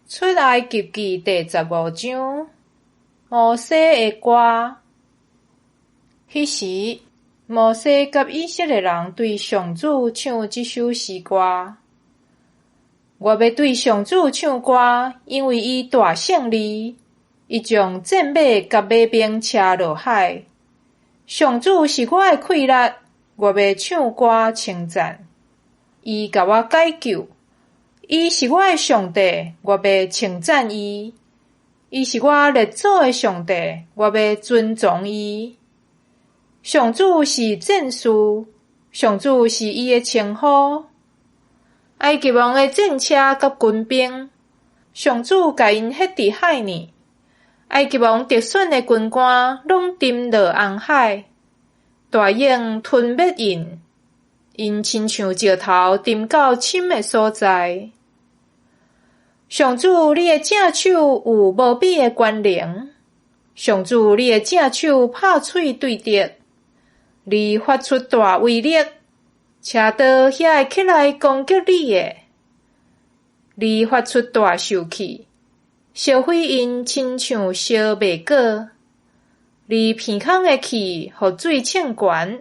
出埃及記第十五章，摩西的歌。彼時，摩西佮以色列人對上主唱這首詩歌：我欲對上主唱歌，因為伊大勝利，伊將戰馬佮馬兵車落海。上主是我的氣力，我欲唱歌稱讚。伊共我解救。伊是我的上帝，我欲稱讚伊。伊是我列祖的上帝，我欲尊崇伊。上主是戰士，上主是伊的稱呼。埃及王的戰車佮軍兵，上主共𪜶彼佇海裡。埃及王特選的軍官攏沉落紅海，大湧吞滅𪜶，𪜶親像石頭沉到深的所在。上主，你的正手有無比的權能。上主，你的正手拍喙對敵，你發出大威力，車刀遐會起來攻擊你的。你發出大獸氣，燒毀𪜶親像燒麥粿。你鼻孔的氣，予水衝懸，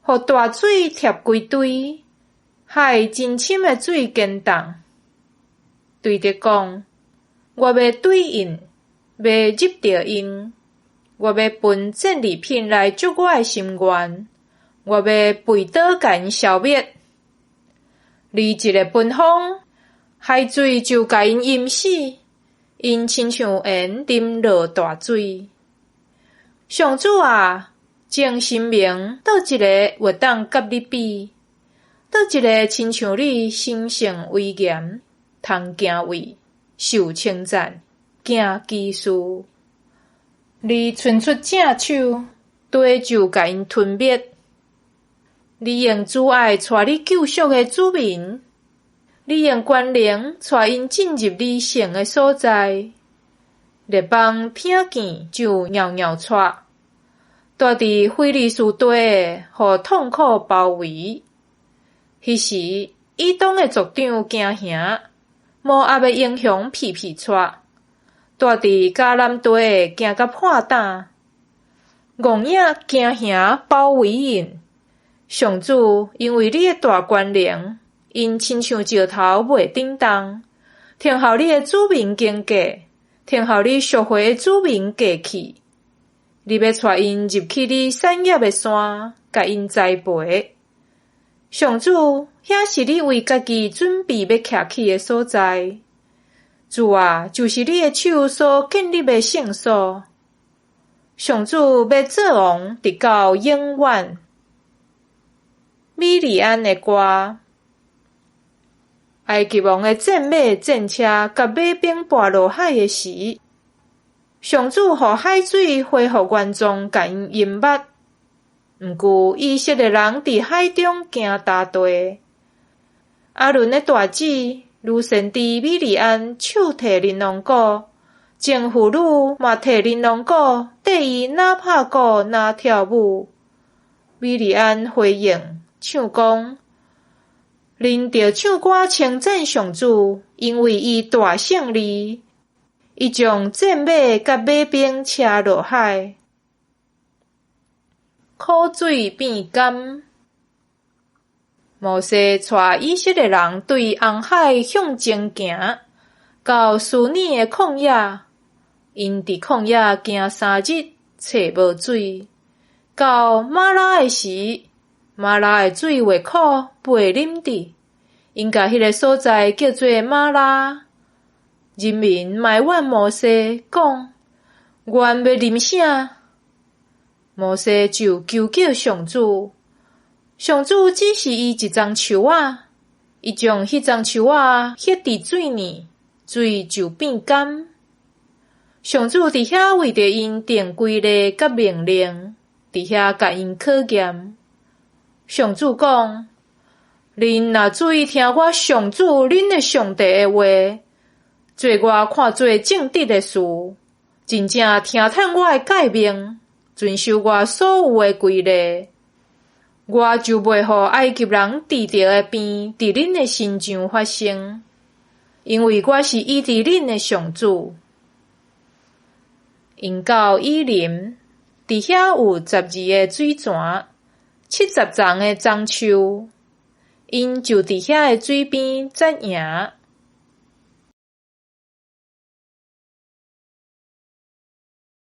予大水疊規堆，海真深的水堅凍。對敵講：我欲懟𪜶，欲入著𪜶，我欲分戰利品來足我的心願，我欲背刀共𪜶消滅。你一个噴風，海水就共𪜶淹死，𪜶親像鹽沉落大水。上主啊，眾神明佗一个會當佮你比？佗一个親像你神聖威嚴，通敬畏、受稱讚、行奇事？你伸出正手，地就共𪜶吞滅。你用慈愛帶你救贖的子民，你用權能帶𪜶進入你聖的所在。列邦聽見就搖搖掣，住佇非利士地的，予痛苦包圍。彼時，以東的族長驚嚇，摩押的英雄皮皮掣，住佇迦南地的驚甲破膽，戇影驚嚇包圍𪜶。上主，因為你的大權能，𪜶親像石頭袂振動，聽候你的子民經過，聽候你贖回的子民過去。你欲帶𪜶入去你產業的山，共𪜶栽培。上主，遐是你為家己準備欲徛起的所在。主啊，就是你的手所建立的聖所。上主欲做王，直到永遠。米利暗的歌。埃及王的戰馬、戰車佮馬兵跋落海的時，上主予海水恢復原狀，共𪜶淹沒。毋過以色列人佇海中行乾地。亞倫的大姊女先知米利暗手提琳琅鼓，眾婦女嘛提琳琅鼓，綴伊若拍鼓若跳舞。米利暗回應唱講：恁著唱歌稱讚上主，因為伊大勝利，伊將戰馬佮馬兵車落海。苦水變甘。摩西帶以色列人對紅海向前行，到書尼的曠野。𪜶佇曠野行3日，揣無水。到瑪拉的時，瑪拉的水袂苦，袂啉得。𪜶共彼个所在叫做瑪拉。人民埋怨摩西，講：阮欲啉啥？摩西就求叫上主，上主指示伊一叢樹仔，伊將彼叢樹仔彼佇水裡，水就變甘。上主佇遐為著𪜶定規例佮命令，佇遐共𪜶考驗。上主講：恁若注意聽我上主恁的上帝的話，做我看做正直的事，真正聽趁我的誡命，遵守我所有的規例，我就袂予埃及人治著的病佇恁的身上發生。因為我是醫治恁的上主。𪜶到以琳，佇遐有12个水泉，70叢的棕樹，𪜶就佇遐的水邊紮營。